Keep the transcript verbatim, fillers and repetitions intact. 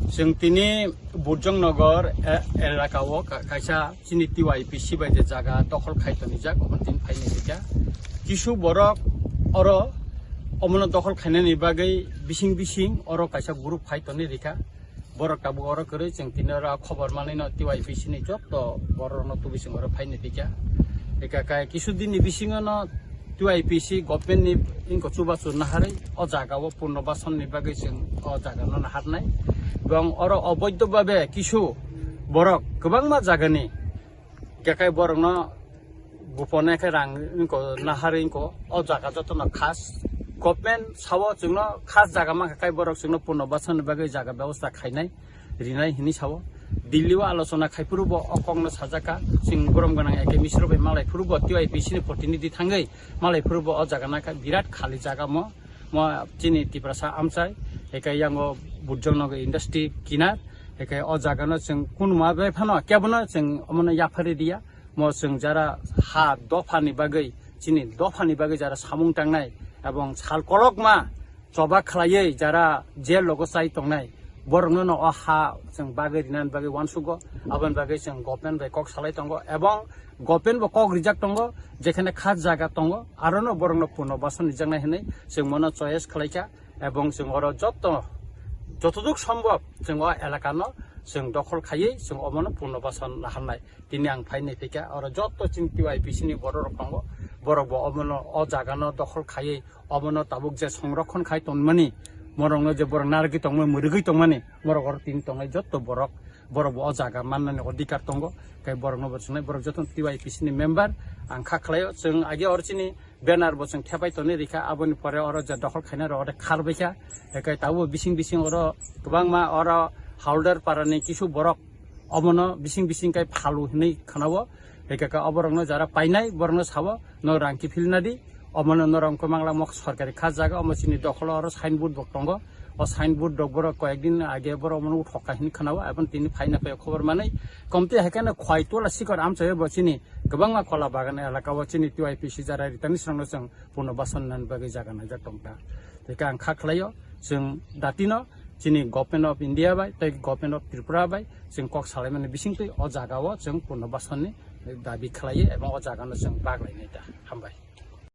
Chwng tini Burjong Nagar e-, elaka o ka-, kaisa chini T Y P C bai je jaga dokhol khai tonijak, omo tini phaini rikha. Kisu borok oro omono dokhol khainani bagwi bising bising oro kaisa group phai toni rikha. Borok tabuk oro kwrwi, chwng tini oro khobor manwi no T Y P C ni jotto borok rokno tubui chwng oro phaini rikha. Eka kai kisu din ni bisingo no T Y P C government ni inko chubachu naharwi o jaga o purno bason ni bagwi chwng o jaga no naharnai. Ebong oro oboidho babe kisu borok kwbangma jaga ni kekai borok no bupone khe rang inko naharwi inko o jaga joto no khas government sao chwng no khas jaga mankha kai borok chwng no purno bason ni bagwi jaga bebosta khainai. Rinai hinwi sao. Delhi o alochona khai phuru bo o kok no sajak kha, chwng borom gwnang A K Misro bai malai phuru bo T Y P C ni protinidhi thangwi malai phuru bo o jaga nakha birat khali jaga mo, mo chini Tiprasa amchai, eka yango Burjong Nagar industry kinar, eka o jaga no chwng kunuma bai phano kebo no chwng omo no yaphari diya, mo chwng jara ha dopha ni bagwi, chini dopha ni bagwi jara samung tangnai ebong sal kolokma choba khlaiwi jara jail logo chai tongnai, borokno no o ha chwng bagwi rinani bagwi uansugo, aboni bagwi chwng government bai kok salai tongo, ebong government bo kok rijak tongo, jekhane khas jaga tongo, arono borokno purno bason rijaknai hinwi chwng mono choice khlaikha, ebong chwng oro jotto, jotoduk sombhob chwng o elakano chwng dokhol khaiwi chwng omono purno bason laharnai. Tini ang phainai phaikha, oro jotto chini T Y P C ni borok rok tongo, borok bo omono o jaga no dokhol khaiwi omono tabuk je songrokhon khai tonmani, morok no je borok narwgwi tongmani, mwrwgwi tongmani, morok oro tini tongnai jotto borok, borok bo o jaga mannani odhikar tongo, kai borok no bo chwngnai, borok jotto T Y P C ni member. Ang kha khlaio, chwng age oro chini banner bo chwng thepai tonwi rikha, aboni pore oro je dokhol khainai rok oro kharbaikha, kai tabuk bising bising oro kwbangma oro Haldar para ni kisu borok omono bising bising kai phalu hinwi khnao. Eka ka oborokno jara painai, borokno sao, no rang kiphilna di, omono norok wngkha manglamo sorkari khas jaga, omo chini dokholo oro signboard bo tongo. O signboard rok borok koyek din age borok omono uthokha hinwi khnao, ebong tini phaina phaio khobor manwi. Komti hai kheno khwai tola sikor amchaio bo chini kwbangma kola bagan elaka o chini T Y P C jara ritani srangno chwng purno bason nani bagwi jaga naijak tongkha. Tei khe ang kha khlaio, chwng datino chini Government of India bai tei Government of Tripura bai chwng kok salaimani bisingtwi o jaga o chwng purno basonni dabi khlaio ebong o jaga no chwng bak lainai ta. Hambai.